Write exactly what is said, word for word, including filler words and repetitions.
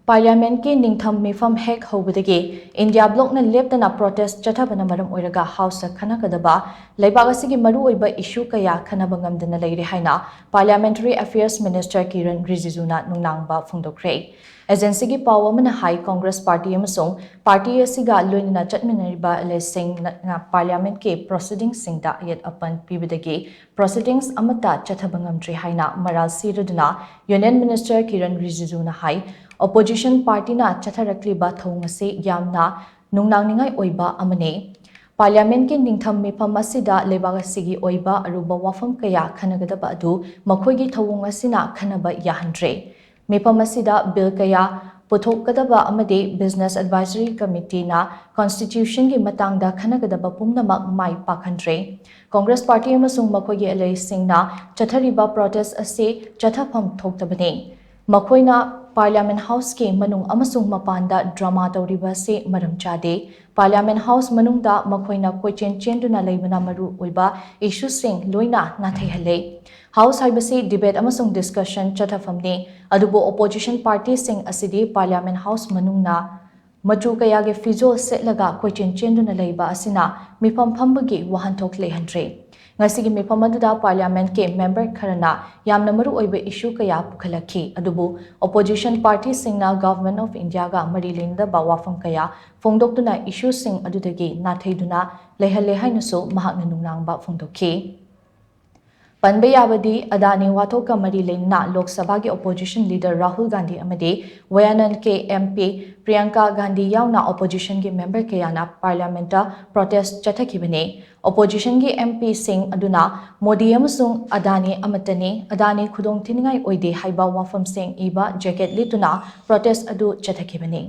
Parliamentꯀꯤ ꯅꯤꯡꯊꯝ ꯃꯤꯐꯝ ꯍꯦꯛ ꯍꯧꯕꯗꯒꯤ ꯏꯟꯗꯤꯌꯥ ꯕ꯭ꯂꯣꯛꯅ ꯂꯦꯞꯇꯅ ꯄ꯭ꯔꯣꯇꯦꯁ ꯆꯠꯊꯕꯅ ꯃꯔꯝ ꯑꯣꯏꯔꯒ ꯍꯥꯎꯁꯇ ꯈꯟꯅꯒꯗꯕ ꯂꯩꯕꯥꯛ ꯑꯁꯤꯒꯤ ꯃꯔꯨꯑꯣꯏꯕ ꯏꯁꯨ ꯀꯌꯥ ꯈꯟꯅꯕ ꯉꯝꯗꯅ ꯂꯩꯔꯦ ꯍꯥꯏꯅ Parliamentary Affairs Minister ꯀꯤꯔꯟ ꯔꯤꯖꯤꯖꯨꯅ ꯅꯨꯡꯅꯥꯡꯕ ꯐꯣꯡꯗꯣꯛꯈ꯭ꯔꯦ꯫ ꯑꯦꯖꯦꯟꯁꯤꯒꯤ ꯄꯥꯎ ꯑꯃꯅ ꯍꯥꯏ, ꯀꯣꯡꯒ꯭ꯔꯦꯁ ꯄꯥꯔꯇꯤ ꯑꯃꯁꯨꯡ ꯄꯥꯔꯇꯤ ꯑꯁꯤꯒ ꯂꯣꯏꯅꯅ ꯆꯠꯃꯤꯟꯅꯔꯤꯕ ꯑꯦꯂꯥꯏꯁꯤꯡꯅ ꯄꯥꯔꯂꯤꯌꯥꯃꯦꯟꯠꯀꯤ ꯄ꯭ꯔꯣꯁꯤꯗꯤꯡꯁꯤꯡꯗ ꯑꯌꯦꯠ ꯑꯄꯟ ꯄꯤꯕꯗꯒꯤ ꯄ꯭ꯔꯣꯁꯤꯗꯤꯡꯁ ꯑꯃꯠꯇ ꯆꯠꯊꯕ ꯉꯝꯗ꯭ꯔꯤ ꯍꯥꯏꯅ ꯃꯔꯥꯜ ꯁꯤꯔꯗꯨꯅ ꯌꯨꯅꯤꯌꯟ ꯃꯤꯅꯤꯁꯇꯔ ꯀꯤꯔꯟ ꯔꯤꯖꯤꯖꯨꯅ ꯍꯥꯏ꯫ ꯑꯣꯄꯣꯖꯤꯁꯟ ꯄꯥꯔꯇꯤꯅ ꯆꯠꯊꯔꯛꯂꯤꯕ ꯊꯧꯑꯣꯡ ꯑꯁꯤ ꯌꯥꯝꯅ ꯅꯨꯡꯅꯥꯡꯅꯤꯡꯉꯥꯏ ꯑꯣꯏꯕ ꯑꯃꯅꯤ꯫ ꯄꯥꯔꯂꯤꯌꯥꯃꯦꯟꯠꯀꯤ ꯅꯤꯡꯊꯝ ꯃꯤꯐꯝ ꯑꯁꯤꯗ ꯂꯩꯕꯥꯛ ꯑꯁꯤꯒꯤ ꯑꯣꯏꯕ ꯑꯔꯨꯕ ꯋꯥꯐꯝ ꯀꯌꯥ ꯈꯟꯅꯒꯗꯕ ꯑꯗꯨ ꯃꯈꯣꯏꯒꯤ ꯊꯧꯑꯣꯡ ꯑꯁꯤꯅ ꯈꯟꯅꯕ ꯌꯥꯍꯟꯗ꯭ꯔꯦ꯫ ꯃꯤꯐꯝ ꯑꯁꯤꯗ ꯕꯤꯜ ꯀꯌꯥ ꯄꯨꯊꯣꯛꯀꯗꯕ ꯑꯃꯗꯤ ꯕꯤꯖꯤꯅꯦꯁ ꯑꯦꯗꯚꯥꯏꯖꯔꯤ ꯀꯃꯤꯇꯤꯅ ꯀꯟꯁꯇꯤꯇ꯭ꯌꯨꯁꯟꯒꯤ ꯃꯇꯥꯡꯗ ꯈꯟꯅꯒꯗꯕ ꯄꯨꯝꯅꯃꯛ ꯃꯥꯏ ꯄꯥꯛꯍꯟꯗ꯭ꯔꯦ꯫ ꯀꯣꯡꯒ꯭ꯔꯦꯁ ꯄꯥꯔꯇꯤ ꯑꯃꯁꯨꯡ ꯃꯈꯣꯏꯒꯤ ꯑꯦꯂꯥꯏꯁꯤꯡꯅ ꯆꯠꯊꯔꯤꯕ ꯄ꯭ꯔꯣꯇꯦꯁ ꯑꯁꯤ ꯆꯠꯊꯐꯝ ꯊꯣꯛꯇꯕꯅꯤ꯫ ꯃꯈꯣꯏꯅ ꯄꯥꯔꯂꯤꯌꯥꯃꯦꯟꯠ ꯍꯥꯎꯁꯀꯤ ꯃꯅꯨꯡ ꯑꯃꯁꯨꯡ ꯃꯄꯥꯟꯗ ꯗ꯭ꯔꯃꯥ ꯇꯧꯔꯤꯕ ꯑꯁꯤ ꯃꯔꯝ ꯆꯥꯗꯦ꯫ ꯄꯥꯔꯂꯤꯌꯥꯃꯦꯟꯠ ꯍꯥꯎꯁ ꯃꯅꯨꯡꯗ ꯃꯈꯣꯏꯅ ꯀꯣꯏꯆꯦꯟ ꯆꯦꯟꯗꯨꯅ ꯂꯩꯕꯅ ꯃꯔꯨ ꯑꯣꯏꯕ ꯏꯁꯨꯁꯤꯡ ꯂꯣꯏꯅ ꯅꯥꯊꯩꯍꯜꯂꯦ꯫ ꯍꯥꯎꯁ ꯍꯥꯏꯕꯁꯤ ꯗꯤꯕꯦꯠ ꯑꯃꯁꯨꯡ ꯗꯤꯁꯀꯁꯟ ꯆꯠꯊꯐꯝꯅꯤ, ꯑꯗꯨꯕꯨ ꯑꯣꯄꯣꯖꯤꯁꯟ ꯄꯥꯔꯇꯤꯁꯤꯡ ꯑꯁꯤꯗꯤ ꯄꯥꯔꯂꯤꯌꯥꯃꯦꯟꯠ ꯍꯥꯎꯁ ꯃꯅꯨꯡꯅ ꯃꯆꯨ ꯀꯌꯥꯒꯤ ꯐꯤꯖꯣꯜ ꯁꯦꯠꯂꯒ ꯀꯣꯏꯆꯦꯟ ꯆꯦꯟꯗꯨꯅ ꯂꯩꯕ ꯑꯁꯤꯅ ꯃꯤꯐꯝ ꯐꯝꯕꯒꯤ ꯋꯥꯍꯟꯊꯣꯛ ꯂꯩꯍꯟꯗ꯭ꯔꯦ꯫ ꯉꯁꯤꯒꯤ ꯃꯤꯐꯝ ꯑꯗꯨꯗ ꯄꯥꯔꯂꯤꯌꯥꯃꯦꯟꯠꯀꯤ ꯃꯦꯝꯕꯔ ꯈꯔꯅ ꯌꯥꯝꯅ ꯃꯔꯨꯑꯣꯏꯕ ꯏꯁꯨ ꯀꯌꯥ ꯄꯨꯈꯠꯂꯛꯈꯤ, ꯑꯗꯨꯕꯨ ꯑꯣꯄꯣꯖꯤꯁꯟ ꯄꯥꯔꯇꯤꯁꯤꯡꯅ ꯒꯚꯔꯟꯃꯦꯟꯠ ꯑꯣꯐ ꯏꯟꯗꯤꯌꯥꯒ ꯃꯔꯤ ꯂꯩꯅꯗꯕ ꯋꯥꯐꯝ ꯀꯌꯥ ꯐꯣꯡꯗꯣꯛꯇꯨꯅ ꯏꯁꯨꯁꯤꯡ ꯑꯗꯨꯗꯒꯤ ꯅꯥꯊꯩꯗꯨꯅ ꯂꯩꯍꯜꯂꯦ ꯍꯥꯏꯅꯁꯨ ꯃꯍꯥꯛꯅ ꯅꯨꯡꯅꯥꯡꯕ ꯐꯣꯡꯗꯣꯛꯈꯤ꯫ ꯄꯟꯕ ꯌꯥꯕꯗꯤ, ꯑꯗꯥꯅꯤ ꯋꯥꯊꯣꯛꯀ ꯃꯔꯤ ꯂꯩꯅꯅ ꯂꯣꯛ ꯁꯚꯥꯒꯤ ꯑꯣꯄꯣꯖꯤꯁꯟ ꯂꯤꯗꯔ ꯔꯥꯍꯨꯜ ꯒꯥꯟꯙꯤ ꯑꯃꯗꯤ ꯋꯥꯌꯥꯅꯥꯗꯀꯤ ꯑꯦꯝ ꯄꯤ ꯄ꯭ꯔꯤꯌꯥꯡꯀꯥ ꯒꯥꯟꯙꯤ ꯌꯥꯎꯅ ꯑꯣꯄꯣꯖꯤꯁꯟꯒꯤ ꯃꯦꯝꯕꯔ ꯀꯌꯥꯅ ꯄꯥꯔꯂꯤꯌꯥꯃꯦꯟꯠꯇ ꯄ꯭ꯔꯣꯇꯦꯁ ꯆꯠꯊꯈꯤꯕꯅꯤ꯫ ꯑꯣꯄꯣꯖꯤꯁꯟꯒꯤ ꯑꯦꯝ ꯄꯤꯁꯤꯡ ꯑꯗꯨꯅ "ꯃꯣꯗꯤ ꯑꯃꯁꯨꯡ ꯑꯗꯥꯅꯤ ꯑꯃꯠꯇꯅꯤ, ꯑꯗꯥꯅꯤ ꯈꯨꯗꯣꯡ ꯊꯤꯅꯤꯡꯉꯥꯏ ꯑꯣꯏꯗꯦ" ꯍꯥꯏꯕ ꯋꯥꯐꯝꯁꯤꯡ ꯏꯕ ꯖꯦꯀꯦꯠ ꯂꯤꯠꯇꯨꯅ ꯄ꯭ꯔꯣꯇꯦꯁ ꯑꯗꯨ ꯆꯠꯊꯈꯤꯕꯅꯤ꯫